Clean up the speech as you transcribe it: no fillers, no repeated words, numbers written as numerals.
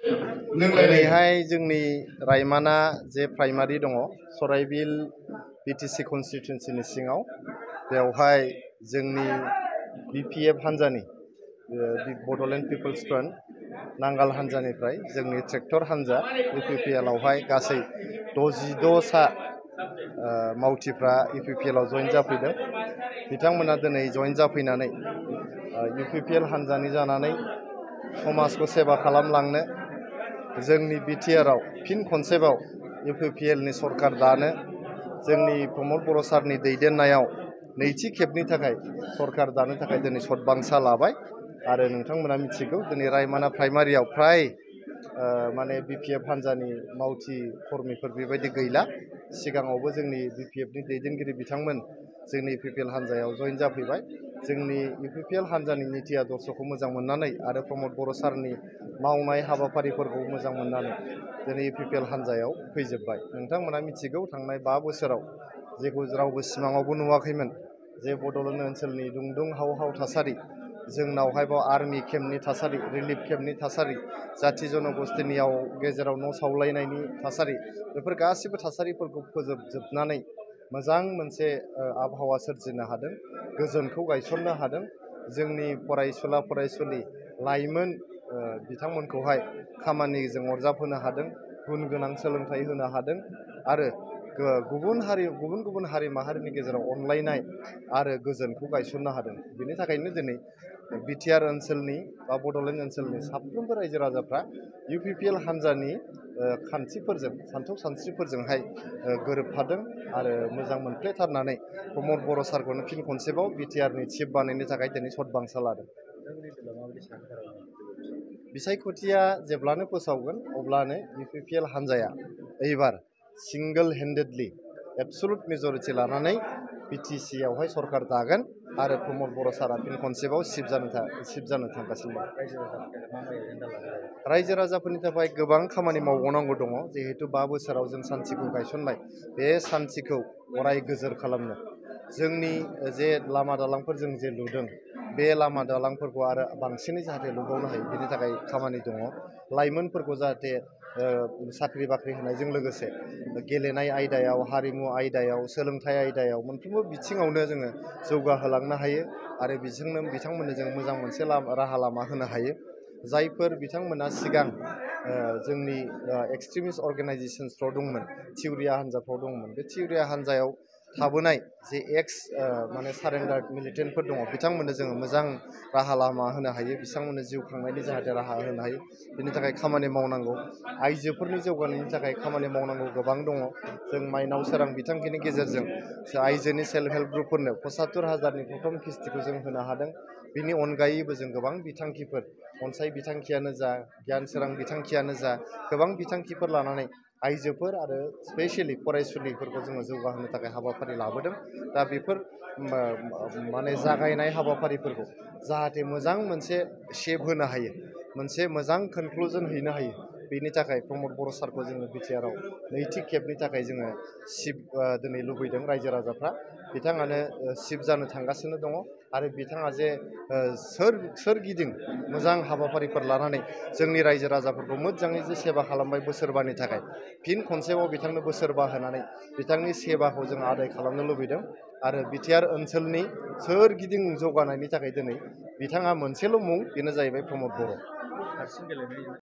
दिनैहाय जोंनि रायमाना जे प्राइमारि दङ सराइबिल बिटिसि कनस्टिटुएन्सिनि सिङाव बेवहाय जोंनि बिपिएफ हान्जानि बड'लेण्ड पिपल्स फ्रन्ट नांगाल हान्जानिफ्राय जोंनि ट्रेक्टर हान्जा इउपिपिएलआवहाय गासै 66 सा मावथिफ्रा इउपिपिएलआव जइन जाफैदों। बिथांमोना दिनै जइन जाफैनानै इउपिपिएल हान्जानि जानानै समाजखौ सेवा खालामलांनो जोंनि बिटिआरआव फिन खनसेबाव इउपिपिएलनि सरकार दानो जोंनि प्रमद बर' सारनि दैदेननायाव नैथि खेबनि थाखाय सरकार दानो थाखाय दिनै सतबांसा लाबाय आरो नोंथांमोना मिथिगौ दिनै रायमाना प्राइमारियाव फ्राय माने बिपिएफ हान्जानि मावथि कर्मीफोर बेबायदि गैला। सिगाङावबो जोंनि बिपिएफनि दैदेनगिरि बिथांमोन जोंनि इउपिपिएल हान्जायाव जइन जाफैबाय। जोंनि इउपिपिएल हान्जानि नीति आदर्शखौ मोजां मोननानै आरो प्रमद बर' सारनि मावनाय हाबाफारिफोरखौ मोजां मोननानै दिनै इउपिपिएल हान्जायाव फैजोब्बाय। नोंथांमोना मिथिगौ थांनाय 5 बोसोराव जेखौ रावबो सिमाङावबो नुवाखैमोन जे बड'लेण्ड ओनसोलनि दुंदुं हाव हाव थासारि जोंनावहाय बाव आर्मि केम्पनि थासारि रिलिफ केम्पनि थासारि जाथि जनगोष्ठीनियाव गेजेराव न' सावलायनायनि थासारि बेफोर गासिबो थासारिफोरखौ फोजोबजोबनानै मोजां मोनसे आबहावा सोरजिनो हादों, गोजोनखौ गायसननो हादों। जोंनि फरायसुला फरायसुलि लाइमोन बिथांमोनखौहाय खामानिजों अरजाबहोनो हादों, गुन गोनां सोलोंथाइ होनो हादों आरो गुबुन हारि माहारिनि गेजेराव अनलायनाय आरो गोजोनखौ गायसननो हादों। बेनि थाखायनो दिनै बिटिआर ओनसोलनि बा बड'लेण्ड ओनसोलनि साफ्रोमबो रायजो राजाफ्रा इउपिपिएल हान्जानि खान्थिफोरजों सानथौ सानस्रिफोरजोंहाय गोरोबफादों आरो मोजां मोनफ्लेथारनानै प्रमद बर' सारखौनो फिन खनसेबाव बिटिआरनि चिफ बानायनो थाखाय दिनै सतबांसा लादों। बिसायख'थिया जेब्लानो फोसावगोन अब्लानो इउपिपिएल हान्जाया एबार सिंगोल हेन्डेडलि एबसुलुट मेजरिटि लानानै बिटिसिआवहाय सरकार दागोन आरो प्रमद बर' सारा फिन खनसेबाव चिफ जानो थांगासिनो दं। रायजो राजाफोरनि थाखाय गोबां खामानि मावबावनांगौ दङ। जिहेतु 5 बोसोराव जों सान्थिखौ गायसनबाय बे सान्थिखौ अराय गोजोर खालामनो जोंनि जे लामा दालांफोर जों जे लुदों बे लामा दालांफोरखौ आरो बांसिनै जाहाथे लुबावनो हायो बेनि थाखाय खामानि दङ। लाइमोनफोरखौ जाहाथे साख्रि बाख्रि होनायजों लोगोसे गेलेनाय आयदायाव हारिमु आयदायाव सोलोंथाइ आयदायाव मोनफ्रोमबो बिथिङावनो जोङो जौगाहोलांनो हायो आरो बिथांमोननो जों मोजां मोनसे राहा लामा होनो हायो। जायफोर बिथांमोना सिगां जोंनि एक्सट्रिमिस्ट अर्गेनाइजेसन्सफ्राव दंमोन, थिउरिया हान्जाफ्राव दंमोन, बे थिउरिया हान्जायाव थाबोनाय जे माने सारेन्डार मिलिटेन्टफोर दङ बिथांमोननो जोङो मोजां राहा लामा होनो हायो, बिथांमोननो जिउ खांनायनि जाहाथे राहा होनो हायो बिनि थाखाय खामानि मावनांगौ। आइजोफोरनि जौगानायनि थाखाय खामानि मावनांगौ गोबां दङ। जों माइनाव सोरां बिथांखिनि गेजेरजों आइजोनि सेल्फ हेल्प ग्रुपफोरनो 75,000नि प्रथम किस्तिखौ जों होनो हादों। बिनि अनगायैबो जों गोबां बिथांखिफोर अनसाय बिथांखियानो जा गियान सोरां बिथांखियानो जा गोबां बिथांखिफोर लानानै आइजोफोर आरो स्पेसियेलि फरायसुलिफोरखौ जोङो जौगाहोनो थाखाय हाबाफारि लाबोदों। दा बेफोर माने जागायनाय हाबाफारिफोरखौ जाहाथे मोजां मोनसे शेप होनो हायो, मोनसे मोजां कनक्लुजन हैनो हायो बेनि थाखाय प्रमद बर' सारखौ जोङो बिटिआरआव नैथि खेबनि थाखाय जोङो चिफ दिनै लुबैदों रायजो राजाफ्रा। बिथाङानो चिफ जानो थांगासिनो दङ आरो बिथाङा जे सोरगिदिं मोजां हाबाफारिफोर लानानै जोंनि रायजो राजाफोरखौ मोजाङै जे सेवा खालामबाय बोसोरबानि थाखाय फिन खनसेबाव बिथांनो बोसोरबा होनानै बिथांनि सेवाखौ जों आदाय खालामनो लुबैदों आरो बिटिआर ओनसोलनि सोरगिदिं जौगानायनि थाखाय दिनै बिथाङा मोनसेल' मुं बेनो जाहैबाय प्रमद बर'।